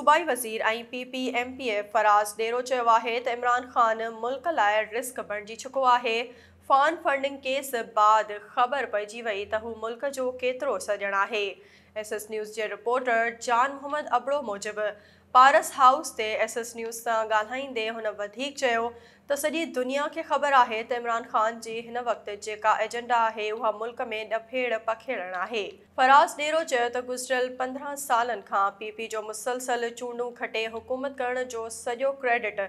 صوبائي وزير ۽ P P M P A Faraz Dero چيو آهي ته عمران خان ملڪ لاء رسڪ بڻجي چڪو آهي، فان فنڊنگ ڪيس بعد خبر پئجي وئي ته هو ملڪ جو ڪيترو سڄڻ آهي. ايس ايس نيوز جي رپورٽر جان محمد ابڙو موجب پارس هائوس تي ايس ايس نيوز سان ڳالهائيندي هن وڌيڪ چيو ته سڄي دنيا کي خبر آهي ته عمران خان جي هن وقت جيڪا ايجنڊا آهي اها ملڪ ۾ ڏڦيڙ پکيڙڻ آهي. فراز ڏيرو چيو ته گذريل 15 سالن کان پي پي جو مسلسل چونڊون کٽي حڪومت ڪرڻ جو سڄو ڪريڊٽ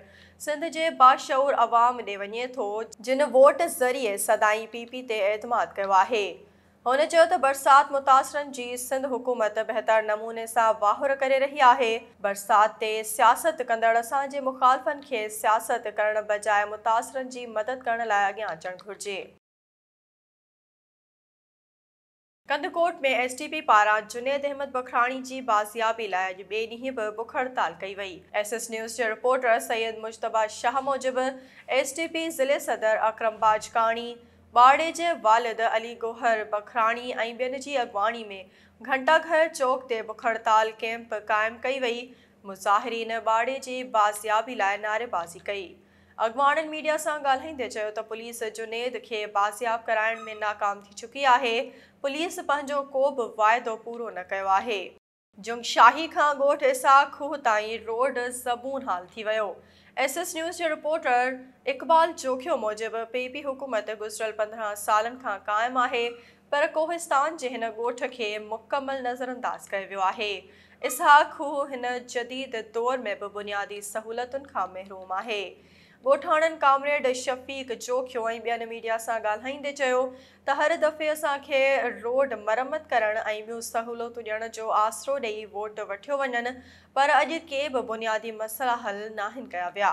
سنڌ جي باشعور عوام ڏي وڃي ٿو، جن ووٽ ذريعي سدائين پي پي تي اعتماد ڪيو آهي. هن چيو ته برسات متاثرن جي سنڌ حڪومت بهتر نموني سان واهر ڪري رهي آهي، برسات تي سياست ڪندڙ اسان جي مخالفن کي سياست ڪرڻ بجاء متاثرن جي مدد ڪرڻ لاء اڳيان اچڻ گهرجي. ڪنڌڪوٽ ۾ ايس ٽي پي پاران جنيد احمد بکراڻي جي بازيابي لاء اڄ ٻئي ڏينهن به بک هڙتال ڪئي وئي. ايس ايس نيوز جي رپورٽر سيد مجتبيٰ شاهه موجب ايس ٽي پي ضلعي صدر اڪرم باجڪاڻي، ٻارڙي جي والد علي گوهر بکراڻي ۽ ٻين جي اڳواڻي ۾ گهنٽا گهر چوڪ تي بک هڙتال ڪئمپ قائم ڪئي وئي، مظاهرين ٻارڙي جي بازيابي لاء نعريبازي ڪئي. اڳواڻن ميڊيا سان ڳالهائيندي چيو ته پوليس جنيد کي بازياب ڪرائڻ ۾ ناڪام ٿي چڪي آهي، پوليس پنهنجو ڪو به واعدو پورو نه ڪيو آهي. جنگشاهي کان ڳوٺ اسحاق کوهه تائين روڊ زبون حال ٿي ويو. ايس ايس نيوز جي رپورٽر اقبال جوکيو موجب پي پي حڪومت گذريل 15 سالن کان قائم آهي پر ڪوهستان جي هن ڳوٺ کي مڪمل نظرانداز ڪيو ويو آهي. اسحاق کوهه هن جديد دور ۾ به بنيادي سهولتن کان محروم آهي. ڳوٺاڻن ڪامريڊ شفيق جوکيو ۽ ٻين ميڊيا سان ڳالهائيندي چيو ته هر دفعي اسان کي روڊ مرمت ڪرڻ ۽ ٻيون سهولتون ڏيڻ جو آسرو ڏئي ووٽ وٺيو وڃن پر اڄ ڪي به بنيادي مسئلا حل ناهن ڪيا ويا.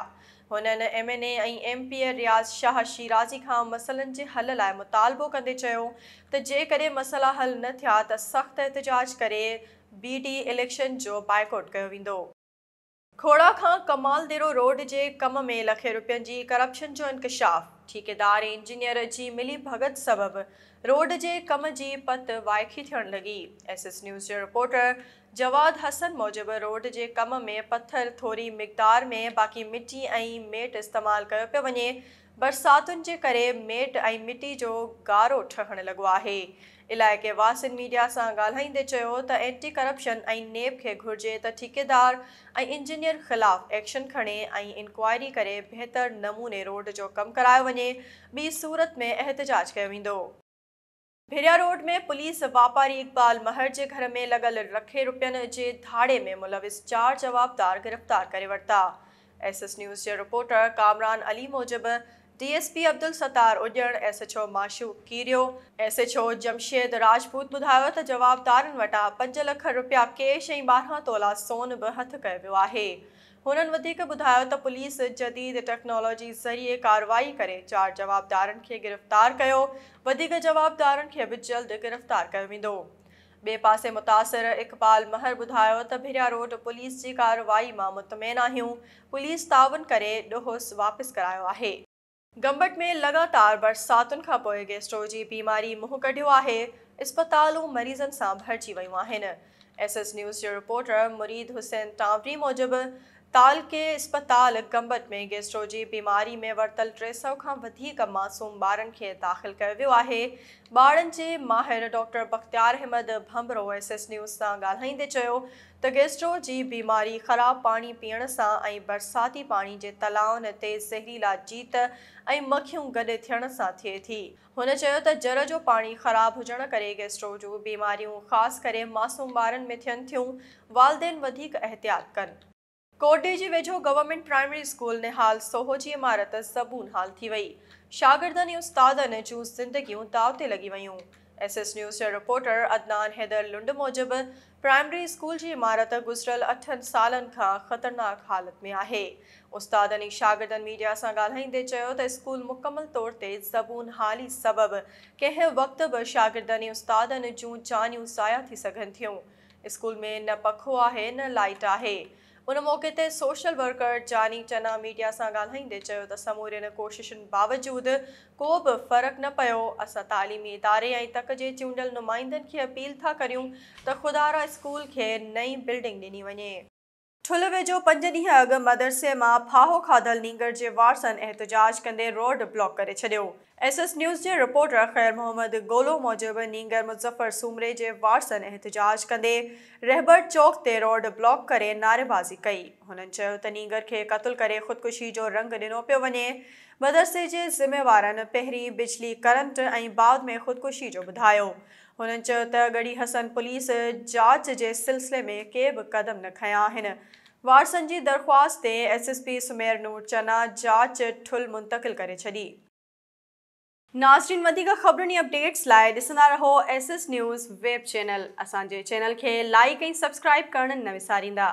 هنن M N A ۽ M P A Riaz Shah Shirazi کان مسئلن جي حل لاء مطالبو ڪندي چيو ته جيڪڏهن مسئلا حل نه ٿيا ته سخت احتجاج ڪري بي ڊي اليڪشن جو بائيڪاٽ ڪيو ويندو. کوڙا کان ڪمال ديرو روڊ جي ڪم ۾ لکين روپين جي ڪرپشن جو انڪشاف، ٺيڪيدار ۽ انجنيئر جي ملي ڀڳت سبب روڊ جي ڪم جي پت وائکي ٿيڻ لڳي. ايس ايس نيوز جي رپورٽر جواد حسن موجب روڊ جي ڪم ۾ پٿر ٿوري مقدار ۾ باقي مٽي ۽ ميٽ استعمال ڪيو پيو وڃي، برساتن جي ڪري ميٽ ۽ مٽي جو گارو ٺهڻ لڳو آهي. علائقي واسين ميڊيا سان ڳالهائيندي چيو ته اينٽي ڪرپشن ۽ نيب کي گهرجي ته ٺيڪيدار ۽ انجنيئر خلاف ايڪشن کڻي ۽ انڪوائري ڪري بهتر نموني روڊ جو ڪم ڪرايو وڃي ٻي صورت ۾ احتجاج ڪيو ويندو. ڀريا روڊ ۾ پوليس واپاري اقبال مهر جي گهر ۾ لڳل لکين روپين جي ڌاڙي ۾ ملوث 4 جوابدار گرفتار ڪري ورتا. ايس ايس نيوز جي رپورٽر ڪامران علي موجب D S P Abdul Sattar Ujan, S H O Mashooq Kerio, S H O Jamshed Rajput ٻڌايو ته جوابدارن وٽان 5 لک رپيا ڪيش ۽ 12 تولا سون به هٿ ڪيو ويو آهي. هنن وڌيڪ ٻڌايو ته پوليس جديد ٽيڪنالاجي ذريعي ڪارروائي ڪري 4 جوابدارن کي گرفتار ڪيو، وڌيڪ جوابدارن کي به جلد گرفتار ڪيو ويندو. ٻئي پاسي متاثر اقبال مهر ٻڌايو ته ڀريا روڊ پوليس جي ڪارروائي مان مطمئن آهيون، پوليس تعاون ڪري ڏوهه واپس ڪرايو آهي. گمبٽ ۾ لڳاتار برساتن کانپوء گيسٽرو جي بيماري منهن ڪڍيو آهي، اسپتالون مريضن سان ڀرجي ويون آهن. ايس ايس نيوز جي رپورٽر مريد حسين ٽانوري موجب تعلقي اسپتال گمبٽ ۾ گيسٽرو جي بيماري ۾ ورتل 300 کان وڌيڪ معصوم ٻارن کي داخل ڪيو ويو آهي. ٻارڙن جي ماهر doctor Bakhtiar Ahmed Bhanbhro S S news سان ڳالهائيندي چيو ته گيسٽرو جي بيماري خراب پاڻي پيئڻ سان ۽ برساتي پاڻي جي تلائن تي زهريلا جيت ۽ مکيون گڏ ٿيڻ سان ٿئي ٿي. هن چيو ته جر جو پاڻي خراب هجڻ ڪري گيسٽرو جون بيماريون خاص ڪري معصوم ٻارن ۾ ٿين ٿيون، والدين وڌيڪ احتياط ڪن. ڪوٽڙي ويجهو government primary school Nihal Soho جي عمارت زبون حال ٿي وئي، شاگردن ۽ استادن جون زندگيون داء تي لڳي ويون. ايس ايس نيوز جي رپورٽر عدنان حيدر لنڊ موجب پرائمري اسڪول جي عمارت گذريل 8 سالن کان خطرناڪ حالت ۾ آهي. استادن ۽ شاگردن ميڊيا سان ڳالهائيندي چيو ته اسڪول مڪمل طور تي زبون حالي سبب ڪنهن وقت به شاگردن ۽ استادن جون جانيون ضايع ٿي سگهن ٿيون. اسڪول ۾ نه پکو آهي نه لائيٽ آهي. ان موقعي تي social worker Jani Channa media سان ڳالهائيندي چيو ته سمورين ڪوششن باوجود ڪو به فرق نه پيو، اسان تعليمي اداري ۽ تڪ جي چونڊيل نمائندن کي اپيل ٿا ڪريون ته خدارا اسڪول کي نئين بلڊنگ ڏني وڃي. ٺل ويجهو پنج ڏينهن اڳ مدرسي مان ڦاهو کاڌل نينگر جي وارثن احتجاج ڪندي روڊ بلاڪ ڪري ڇڏيو. ايس ايس نيوز جي رپورٽر خير محمد گولو موجب نينگر مظفر سومري جي وارثن احتجاج ڪندي رهبر چوڪ تي روڊ بلاڪ ڪري نعريبازي ڪئي. هنن چيو ته نينگر کي قتل ڪري خودڪشي جو رنگ ڏنو پيو وڃي، مدرسي جي ذميوارن پهرين بجلي ڪرنٽ ۽ بعد ۾ خودڪشي جو ٻڌايو. هنن چيو ته ڳڙهي حسن پوليس جاچ جي سلسلي ۾ ڪي به قدم نه کنيا آهن. وارثن جي درخواست تي S S P Sameer Noor Channa جاچ ٺل منتقل ڪري ڇڏي. ناظرين وڌيڪ خبرن ۽ اپڊيٽس لاء ڏسندا رهو S S news web channel. اسان جي چينل کي لائيڪ ۽ سبسڪرائيب ڪرڻ نه وساريندا.